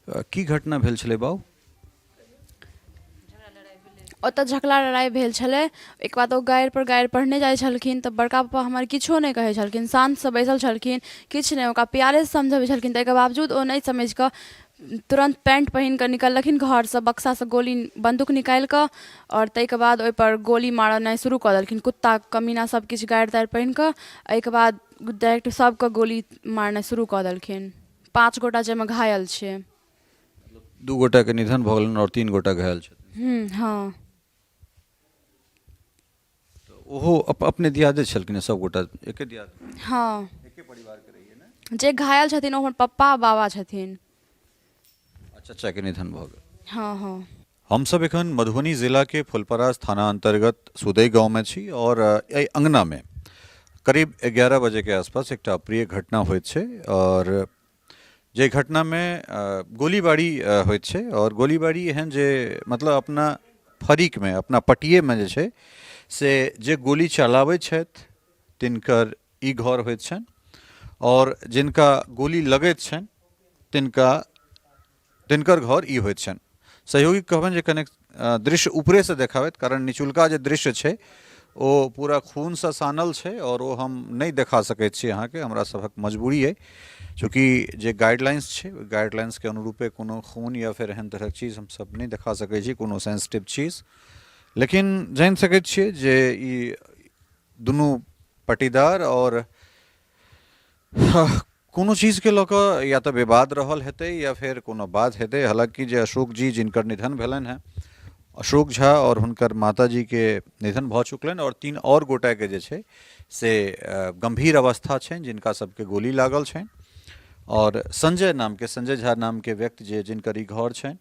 की घटना भेल छलै बाउ? ओतऽ झगड़ा लड़ाइ भेल छलै। ओहिके बाद ओ गारि पर गारि पढ़ने जाइ छलखिन, तऽ बड़का पप्पा हमर किछो नहि कहै छलखिन, शान्तसँ बैसल छलखिन, किछु नहि। ओकरा प्यारेसँ समझबै छलखिन, ताहिके बावजूद ओ नहि समझि कऽ तुरन्त पैंट पहिन कऽ निकललखिन घरसँ, बक्सासँ गोली बन्दूक निकालि कऽ, आओर ताहिके बाद ओहिपर गोली मारनाइ शुरू कऽ देलखिन, कुत्ता कमीना सब किछु गारि तारि पढ़ि कऽ। एहिके बाद डायरेक्ट सबके गोली मारनाइ शुरू कऽ देलखिन। 5 गोटा जाहिमे घायल छै। 2 गोटाके निधन भऽ गेलनि आओर 3 गोटा घायल छथिन। हँ। तऽ ओहो अपने दियादे छलखिन सब गोटा, एके दियाद? हँ। एके परिवारके रहियै ने? जे घायल छथिन ओ हमर पप्पा बाबा छथिन। आ चचाके निधन भऽ गेल। हँ हँ। हमसब एखन मधुबनी जिलाके फुलपरास थाना अन्तर्गत सुदई गाँवमे छी आओर एहि अङ्गनामे करीब 11 बजेके आसपास एकटा अप्रिय घटना होइत छै आओर जे घटनामे गोलीबारी होइत छै आओर गोलीबारी एहन जे मतलब अपना फरीकमे अपना पटियेमे जे छै से जे गोली चलाबै छथि तिनकर ई घर होइत छनि आओर जिनका गोली लगैत छनि तिनकर घर ई होइत छनि। सहयोगी कहबनि जे कनेक दृश्य ऊपरेसँ देखाबथि, कारण निचुलका जे दृश्य छै ओ पूरा खूनसँ सानल छै आओर ओ हम नहि देखा सकैत छी अहाँके, हमरा सभक मजबूरी अइ, चूँकि जे गाइडलाइंस छै ओहि गाइडलाइंसके अनुरूपे कोनो खून या फेर एहन तरहक चीज हमसभ नहि देखा सकैत छी, कोनो सेंसिटिव चीज। लेकिन जानि सकैत छियै जे ई दुनू पटीदार आओर कोनो चीजके लऽ कऽ या तऽ विवाद रहल हेतै या फेर कोनो बात हेतै। हालाँकि जे अशोक जी जिनकर निधन भेलनि हेँ, अशोक झा आओर हुनकर माताजीके निधन भऽ चुकलनि आओर 3 आओर गोटाके जे छै से गम्भीर अवस्था छनि, जिनका सबके गोली लागल छनि। आओर संजय नामके, संजय झा नामके व्यक्ति जे जिनकर ई घर छनि,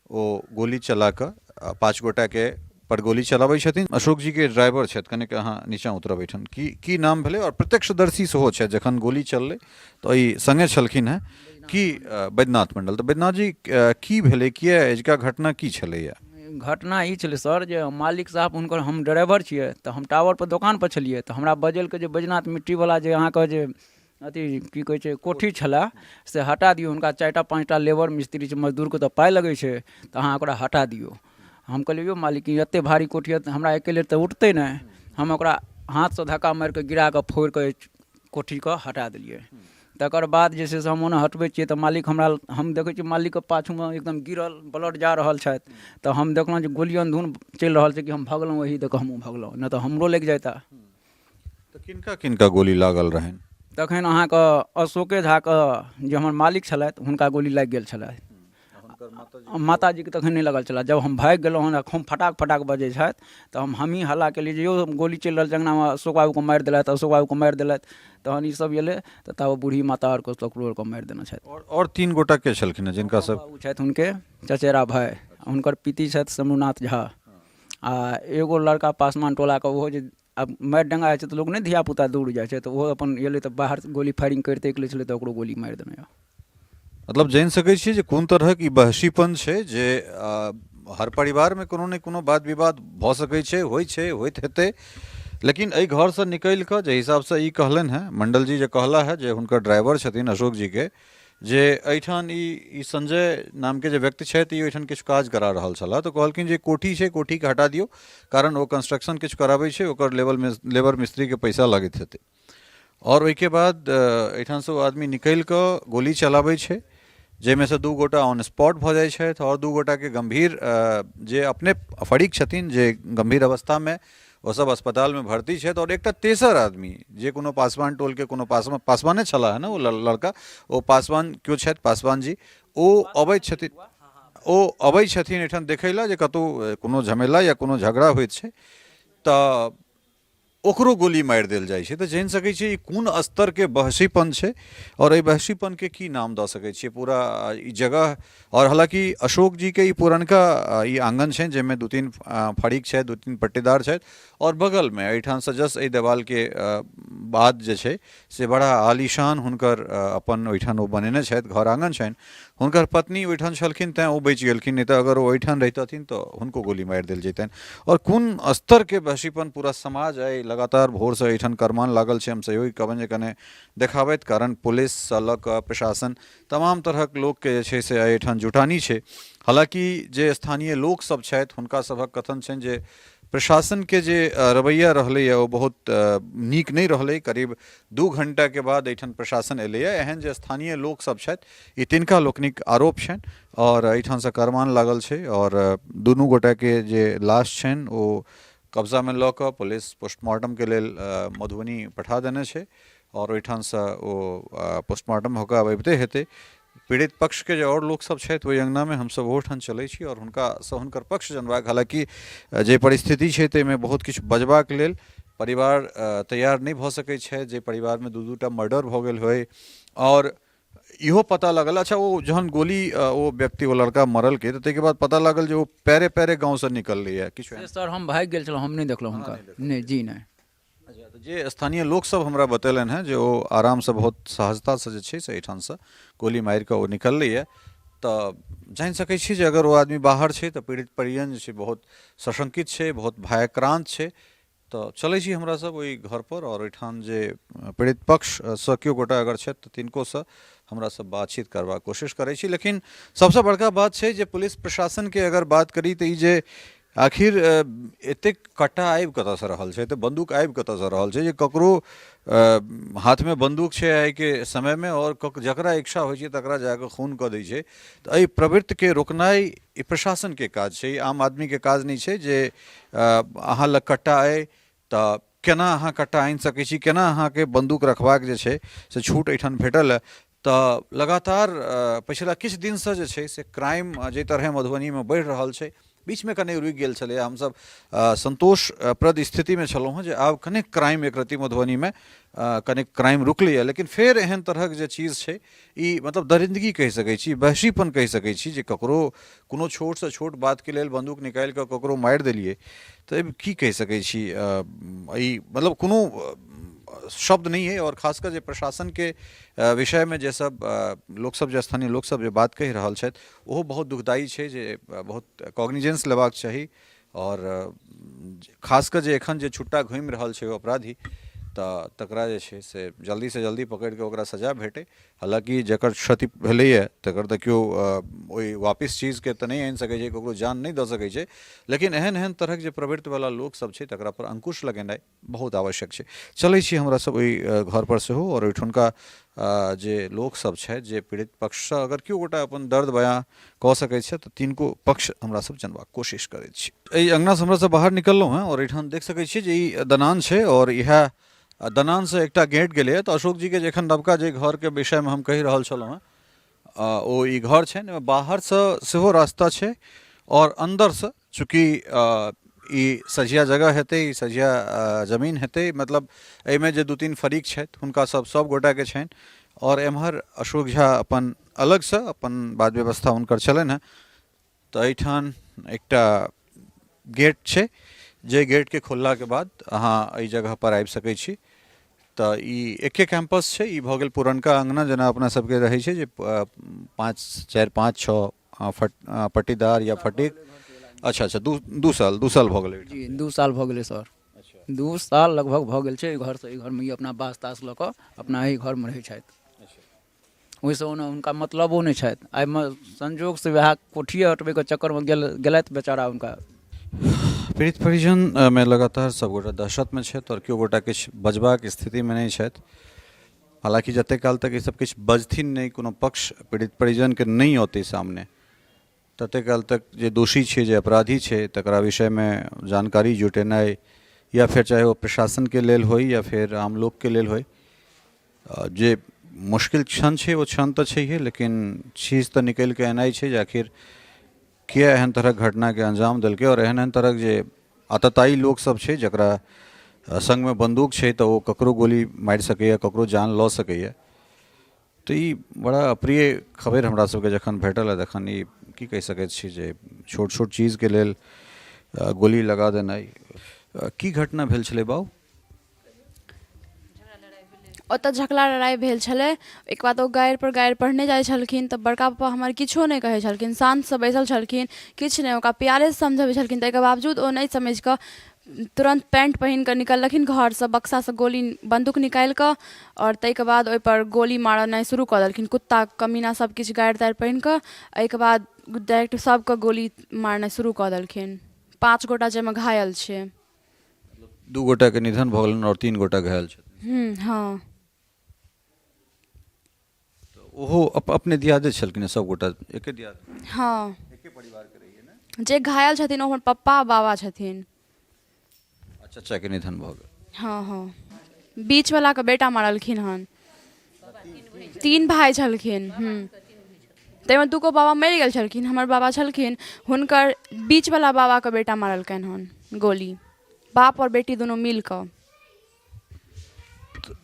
ओ गोली चला कऽ 5 गोटाके पर गोली चलाबै छथिन। अशोक जीके ड्राइवर छथि, कनिक अहाँ नीचाँ उतरब एहिठाम। की की नाम भेलै? आओर प्रत्यक्षदर्शी सेहो छथि, जखन गोली चललै तऽ ई सङ्गे छलखिन हेँ की बैद्यनाथ मण्डल। तऽ बैद्यनाथ जी, की भेलै, किए एजुका घटना की छलैए? घटना ई छलै सर जे मालिक साहब हुनकर, हम ड्राइवर छियै तऽ हम टावरपर दोकानपर छलियै, तऽ हमरा बजेलकै जे बैजनाथ मिट्टीवला जे अहाँके जे अथी की कहै छै कोठी छलए से हटा दियौ, हुनका 4टा 5टा लेबर मिस्त्री छै, मजदूरके तऽ पाइ लगै छै, तऽ अहाँ ओकरा हटा दियौ। हम कहलियै यौ मालिक, ई एतेक भारी कोठी यऽ, हमरा अकेले तऽ उठतै नहि। हम ओकरा हाथसँ धक्का मारि कऽ गिरा कऽ फोड़ि कऽ कोठीके हटा देलियै। तकर बाद जे छै से हम ओना हटबै छियै तऽ मालिक हमरा, हम देखै छियै मालिकके पाछूमे एकदम गिरल ब्लड जा रहल छथि, तऽ हम देखलहुँ जे गोली अन्धून चलि रहल छै कि हम भगलहुँ, ओही दऽ कऽ हमहूँ भगलहुँ, नहि तऽ हमरो लागि जाइता। तऽ किनका किनका गोली लागल रहनि? तखन अहाँके अशोके झाके जे हमर मालिक छलथि हुनका गोली लागि गेल छलै, माताजीके तखन नहि लागल छलै। जब हम भागि गेलहुँ हन, हम फटाक फटाक बजै छथि तऽ हमहीँ हल्ला केलियै जे यौ गोली चलि रहल छै अङ्गनामे, अशोक बाबूके मारि देलथि, अशोक बाबूके मारि देलथि। तहन ई सब एलै तऽ ताबे बूढ़ी माता आरके तकरो आरके मारि देने छथि। आओर 3 गोटा के छलखिन हेँ जिनका सब? ओ छथि हुनके चचेरा भाय, हुनकर पिती छथि शंभुनाथ झा, आ एगो लड़का पासवान टोलाके, ओहो जे आब मारि डंगा होइ छै तऽ लोक नहि धियापुता दूर जाइ छै, तऽ ओहो अपन गेलै तऽ बाहर गोली फायरिंग करिते निकलै छलै तऽ ओकरो गोली मारि देने। मतलब जानि सकै छियै जे कोन तरहक ई बहसीपन छै जे हर परिवारमे कोनो ने कोनो वाद विवाद भऽ सकै छै, होइ छै, होइत हेतै। लेकिन एहि घरसँ निकलि कऽ जाहि हिसाबसँ ई कहलनि हेँ मण्डल जी, जे कहला हेँ जे हुनकर ड्राइवर छथिन अशोक जीके, जे एहिठाम ई संजय नामके जे व्यक्ति छथि ई ओहिठाम किछु काज करा रहल छलाह, तऽ कहलखिन जे कोठी छै, कोठीके हटा दियौ, कारण ओ कंस्ट्रक्शन किछु कराबै छै, ओकर लेवलमे लेबर मिस्त्रीके पैसा लगैत हेतै। आओर ओहिके बाद एहिठामसँ ओ आदमी निकलि कऽ गोली चलाबै छै, जाहिमे सँ 2 गोटा ऑन स्पॉट भऽ जाइ छथि आओर 2 गोटाके गम्भीर जे अपने फरीक छथिन जे गम्भीर अवस्थामे ओ सब अस्पतालमे भर्ती छथि। आओर एकटा तेसर आदमी जे कोनो पासवान टोलके कोनो पासवाने छलाह ने ओ लड़का, ओ पासवान केओ छथि, पासवान जी, ओ अबै छथिन, ओ अबै छथिन एहिठाम देखै लए जे कतहु कोनो झमेला या कोनो झगड़ा होइत छै, तऽ ओकरो गोली मारि देल जाइ छै। तऽ जानि सकै छियै ई कोन स्तरके बहसीपन छै आओर एहि बहसीपनके की नाम दऽ सकै छियै पूरा ई जगह। आओर हालाँकि अशोक जीके ई पुरनका ई आङ्गन छनि जाहिमे 2-3 फरीक छथि, 2-3 पट्टेदार छथि, आओर बगलमे एहिठामसँ जस्ट एहि देवालके बाद जे छै से बड़ा आलीशान हुनकर अपन ओहिठाम ओ बनेने छथि घर आङ्गन छनि। हुनकर पत्नी ओहिठाम छलखिन तैँ ओ बचि गेलखिन, नहि तऽ अगर ओ ओहिठाम रहितथिन तऽ हुनको गोली मारि देल जैतनि। आओर कोन स्तरके वहशीपन पूरा समाज आइ लगातार भोरसँ एहिठाम करमान लागल छै। हम सहयोगी कहबनि जे कने देखाबथि, कारण पुलिससँ लऽ कऽ प्रशासन तमाम तरहक लोकके जे छै से आइ एहिठाम जुटानी छै। हालाँकि जे स्थानीय लोकसभ छथि हुनका सभक कथन छनि जे प्रशासनके जे रवैया रहलैए ओ बहुत नीक नहि रहलै। करीब 2 घण्टाके बाद एहिठाम प्रशासन एलैए, एहन जे स्थानीय लोकसभ छथि ई तिनका लोकनिक आरोप छनि। आओर एहिठामसँ करमान लागल छै आओर दुनू गोटाके जे लाश छनि ओ कब्जामे लऽ कऽ पुलिस पोस्टमार्टमके लेल मधुबनी पठा देने छै आओर ओहिठामसँ ओ पोस्टमार्टम भऽ कऽ आब अबिते हेतै। पीड़ित पक्षके जे आओर लोकसभ छथि ओहि अङ्गनामे हमसभ ओहोठाम चलै छी आओर हुनकासँ हुनकर पक्ष जनबाक, हालाँकि जे परिस्थिति छै ताहिमे बहुत किछु बजबाक लेल परिवार तैयार नहि भऽ सकै छथि, जे परिवारमे 2-2 टा मर्डर भऽ गेल होइ। आओर इहो पता लागल, अच्छा ओ जहन गोली ओ व्यक्ति ओ लड़का मरलकै तऽ ताहिके बाद पता लागल जे ओ पैरे पैरे गाँवसँ निकललैए किछु। से सर हम भागि गेल छलहुँ, हम नहि देखलहुँ हुनका। नहि जी नहि। अच्छा, तऽ जे स्थानीय लोकसभ हमरा बतेलनि हेँ जे ओ आरामसँ बहुत सहजतासँ जे छै से एहिठामसँ गोली मारि कऽ ओ निकललैए, तऽ जानि सकै छी जे अगर ओ आदमी बाहर छै तऽ पीड़ित परिजन जे छै बहुत सशंकित छै, बहुत भयाक्रान्त छै। तऽ चलै छी हमरा सब ओहि घरपर आओर ओहिठाम जे पीड़ित पक्षसँ केओ गोटा अगर छथि तऽ तिनकोसँ हमरा सब बातचीत करबाक कोशिश करै छी। लेकिन सबसँ बड़का बात छै जे पुलिस प्रशासनके अगर बात करी तऽ ई जे आखिर एतेक कट्टा आबि कतऽसँ रहल छै, तऽ बन्दूक आबि कतऽसँ रहल छै जे ककरो हाथमे बन्दूक छै आइके समयमे आओर जकरा इच्छा होइ छै तकरा जाकऽ खून कऽ दै छै। तऽ एहि प्रवृत्तिके रोकनाइ ई प्रशासनके काज छै, ई आम आदमीके काज नहि छै जे अहाँ लग कट्टा अइ तऽ केना अहाँ कट्टा आनि सकै छी, केना अहाँके बन्दूक रखबाक जे छै से छूट एहिठाम भेटल हँ। तऽ लगातार पछिला किछु दिनसँ जे छै से क्राइम जाहि तरहे मधुबनीमे बढ़ि रहल छै, बीचमे कने रुकि गेल छलैए, हमसभ सन्तोषप्रद स्थितिमे छलहुँ हँ जे आब कने क्राइम एक रत्ती मधुबनीमे कने क्राइम रुकलैए, लेकिन फेर एहन तरहक जे चीज छै ई मतलब दरिन्दगी कहि सकै छी, वहशीपन कहि सकै छी जे ककरो कोनो छोटसँ छोट बातके लेल बन्दूक निकालि कऽ ककरो मारि देलियै, तऽ की कहि सकै छी, ई मतलब कोनो शब्द नहि अइ। आओर खास कऽ जे प्रशासनके विषयमे जे सब लोकसब जे स्थानीय लोकसब जे बात कहि रहल छथि ओहो बहुत दुखदायी छै जे बहुत कॉग्निजेंस लेबाक चाही। आओर खास कऽ जे एखन जे छुट्टा घुमि रहल छै ओ अपराधी, तऽ तकरा जे छै से जल्दीसँ जल्दी पकड़ि कऽ ओकरा सजा भेटै। हालाँकि जकर क्षति भेलैए तकर तऽ केओ ओहि वापिस चीजके तऽ नहि आनि सकै छै, ककरो जान नहि दऽ सकै छै, लेकिन एहन एहन तरहक जे प्रवृत्तिवला लोकसभ छै तकरा पर अंकुश लगेनाइ बहुत आवश्यक छै। चलै छी हमरा सब ओहि घरपर सेहो आओर ओहिठुनका जे लोकसभ छथि जे पीड़ित पक्षसँ अगर केओ गोटा अपन दर्द बयाँ कऽ सकै छथि तऽ तिनको पक्ष हमरा सब जनबाक कोशिश करै छी। एहि अङ्गनासँ हमरा सब बाहर निकललहुँ हेँ आओर एहिठाम देख सकै छियै जे ई दनान छै आओर इएह दनानसँ एकटा गेट गेलैए। तऽ अशोक जीके जे एखन नवका जे घरके विषयमे हम कहि रहल छलहुँ हेँ ओ ई घर छनि। ओहिमे बाहरसँ सेहो रास्ता छै आओर अन्दरसँ चूँकि ई सझिया जगह हेतै, ई सझिया जमीन हेतै, मतलब एहिमे जे 2-3 फरीक छथि हुनका सब सब गोटाके छनि। आओर एम्हर अशोक झा अपन अलगसँ अपन बात व्यवस्था हुनकर छलनि हेँ। तऽ एहिठाम एकटा गेट छै जे गेटके खोललाके बाद अहाँ एहि जगहपर आबि सकै छी। तऽ ई एके कैम्पस छै, ई भऽ गेल पुरनका अङ्गना जेना अपना सबके रहै छै जे 5 4 5 6 फट पट्टीदार या फटीक। अच्छा अच्छा, 2 साल भऽ गेलै? जी, 2 साल भऽ गेलै सर, 2 साल लगभग भऽ गेल छै। एहि घरसँ एहि घरमे ई अपना बास तास लऽ कऽ अपना एहि घरमे रहै छथि। ओहिसँ ओना हुनका मतलबो नहि छथि। एहिमे संजोगसँ वएह कोठिए हटबैके चक्करमे गेलथि बेचारा हुनका। पीड़ित परिजन मे लगातार सबगोटा दहशतमे छथि आओर केओ गोटा किछु बजबाक स्थितिमे नहि छथि। हालाँकि जतेक काल तक ई सब किछु बजथिन नहि, कोनो पक्ष पीड़ित परिजनके नहि औतै सामने, ततेक काल तक जे दोषी छै, जे अपराधी छै, तकरा विषयमे जानकारी जुटेनाइ या फेर चाहे ओ प्रशासनके लेल होइ या फेर आम लोकके लेल होइ, जे मुश्किल क्षण छै ओ क्षण तऽ छैहे, लेकिन चीज तऽ निकलि कऽ एनाइ छै जे आखिर किया एहन तरहक घटनाके अंजाम देलकै। आओर एहन एहन तरहक जे आतताई लोकसभ छै जकरा सङ्गमे बन्दूक छै तऽ ओ ककरो गोली मारि सकैए, ककरो जान लऽ सकैए। तऽ ई बड़ा अप्रिय खबरि हमरा सबके जखन भेटल हँ तखन ई की कहि सकैत छी जे छोट छोट चीजके लेल गोली लगा देनाइ। की घटना भेल छलै बाउ? ओतऽ झगड़ा लड़ाइ भेल छलै। ओहिके बाद ओ गारि पर गारि पढ़ने जाइ छलखिन, तऽ बड़का पप्पा हमर किछो नहि कहै छलखिन, शान्तसँ बैसल छलखिन, किछु नहि, हुनका प्यारेसँ समझबै छलखिन। ताहिके बावजूद ओ नहि समझि कऽ तुरन्त पैंट पहिन कऽ निकललखिन घरसँ, बक्सासँ गोली बन्दूक निकालि कऽ, आओर ताहिके बाद ओहिपर गोली मारनाइ शुरू कऽ देलखिन। कुत्ता कमीना सब किछु गारि तारि पढ़ि कऽ एहिके बाद डायरेक्ट सबके गोली मारनाइ शुरू कऽ देलखिन। 5 गोटा जाहिमे घायल छै। 2 गोटाके निधन भऽ गेलनि आओर 3 गोटा घायल छथिन। हँ। तऽ ओहो अपने दियादे छलखिन सब गोटा एके दियाद? हँ। एके परिवारके रहियै ने? जे घायल छथिन ओ हमर पप्पा बाबा छथिन। आ चचाके निधन भऽ गेल? हँ हँ, बीचवलाके बेटा मारलखिन हन। 3 भाय छलखिन। ताहिमे 2 गो बाबा मरि गेल छलखिन, हमर बाबा छलखिन, हुनकर बीचवला बाबाके बेटा मारलकनि हन गोली, बाप आओर बेटी दुनू मिल कऽ।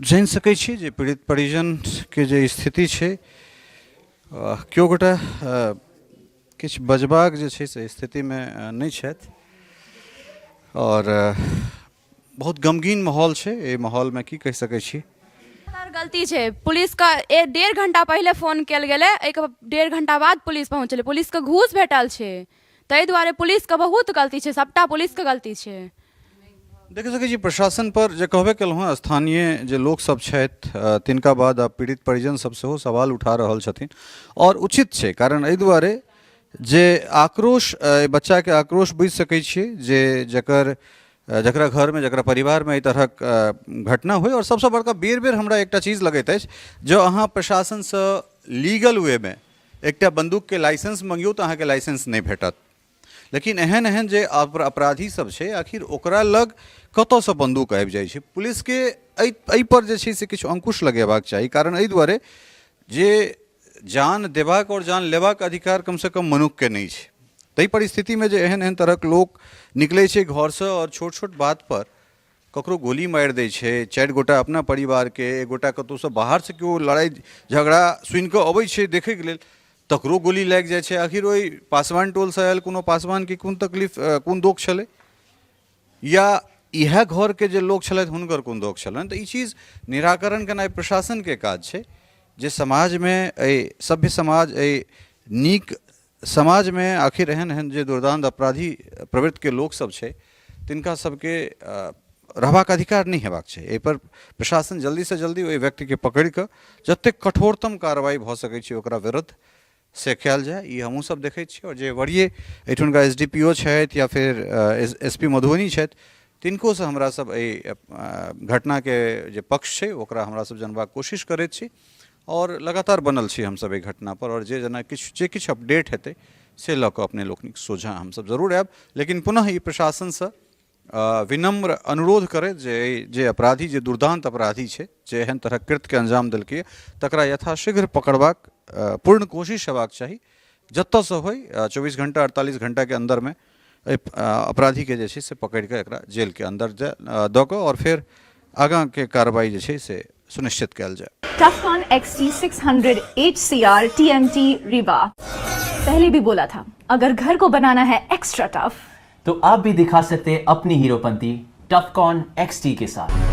जानि सकै छी जे पीड़ित परिजनके जे स्थिति छै, केओ गोटा किछु बजबाक जे छै से स्थितिमे नहि छथि आओर बहुत गमगीन माहौल छै। एहि माहौलमे की कहि सकै छी? गलती छै पुलिसके। 1.5 घंटा पहिले फोन कयल गेलै, एहिके 1.5 घंटा बाद पुलिस पहुँचलै। पुलिसके घूस भेटल छै, ताहि दुआरे पुलिसके बहुत गलती छै, सबटा पुलिसके गलती छै। देख सकै छी प्रशासन पर जे कहबे केलहुँ हँ, स्थानीय जे लोकसभ छथि तिनका बाद आब पीड़ित परिजन सब सेहो सवाल उठा रहल छथिन आओर उचित छै, कारण एहि दुआरे जे आक्रोश, एहि बच्चाके आक्रोश बुझि सकै छियै जे जकरा घरमे, जकरा परिवारमे एहि तरहक घटना होइ। आओर सबसँ बड़का बेर बेर हमरा एकटा चीज लगैत अछि, जँ अहाँ प्रशासनसँ लीगल वेमे एकटा बन्दूकके लाइसेंस मङ्गियौ तऽ अहाँके लाइसेंस नहि भेटत, लेकिन एहन एहन जे अपराधी सब छै आखिर ओकरा लग कतऽसँ बन्दूक आबि जाइ छै? पुलिसके एहिपर जे छै से किछु अंकुश लगेबाक चाही, कारण एहि दुआरे जे जान देबाक आओर जान लेबाक अधिकार कमसँ कम मनुक्खके नहि छै। ताहि परिस्थितिमे जे एहन एहन तरहक लोक निकलै छै घरसँ आओर छोट छोट बातपर ककरो गोली मारि दै छै, 4 गोटा अपना परिवारके, 1 गोटा कतहुसँ बाहरसँ केओ लड़ाइ झगड़ा सुनिकऽ अबै छै देखैके लेल तकरो गोली लागि जाइ छै। आखिर ओहि पासवान टोलसँ आयल कोनो पासवानके कोन तकलीफ, कोन दोख छलै, या इएह घरके जे लोक छलथि हुनकर कोन दोख छलनि? तऽ ई चीज निराकरण केनाइ प्रशासनके काज छै। जे समाजमे एहि सभ्य समाज, एहि नीक समाजमे आखिर एहन एहन जे दुर्दान्त अपराधी प्रवृत्तिके लोकसभ छै तिनका सबके रहबाक अधिकार नहि हेबाक चाही। एहिपर प्रशासन जल्दीसँ जल्दी ओहि व्यक्तिके पकड़ि कऽ जतेक कठोरतम कार्रवाइ भऽ सकै छै ओकरा विरुद्ध से कयल जाय। ई हमहूँ सब देखै छी आओर जे वरीय एहिठुनका एस डी पी ओ छथि या फेर एस पी मधुबनी छथि तिनकोसँ हमरा सब एहि घटनाके जे पक्ष छै ओकरा हमरा सब जानबाक कोशिश करैत छी आओर लगातार बनल छी हमसब एहि घटनापर। आओर जे जेना किछु जे किछु अपडेट हेतै से लऽ कऽ अपने लोकनिक सोझाँ हमसब जरूर आयब। लेकिन पुनः ई प्रशासनसँ विनम्र अनुरोध करैत जे जे अपराधी, जे दुर्दान्त अपराधी छै, जे एहन तरहक कृत्यके अंजाम देलकै तकरा यथाशीघ्र पकड़बाक पूर्ण कोशिश हेबाक चाही, जतऽसँ होइ 24 घंटा 48 घंटाके अन्दरमे एहि अपराधीके जे छै से पकड़ि कऽ एकरा जेलके अन्दर दऽ कऽ आओर फेर आगाँके कार्रवाई जे छै से सुनिश्चित कयल जाय। Tufcon XT600 HCR TMT Rewa। पहले भी बोला था, अगर घर को बनाना है एक्स्ट्रा टफ तो आप भी दिखा सकते हैं अपनी हीरोपंती टफकॉन XT के साथ।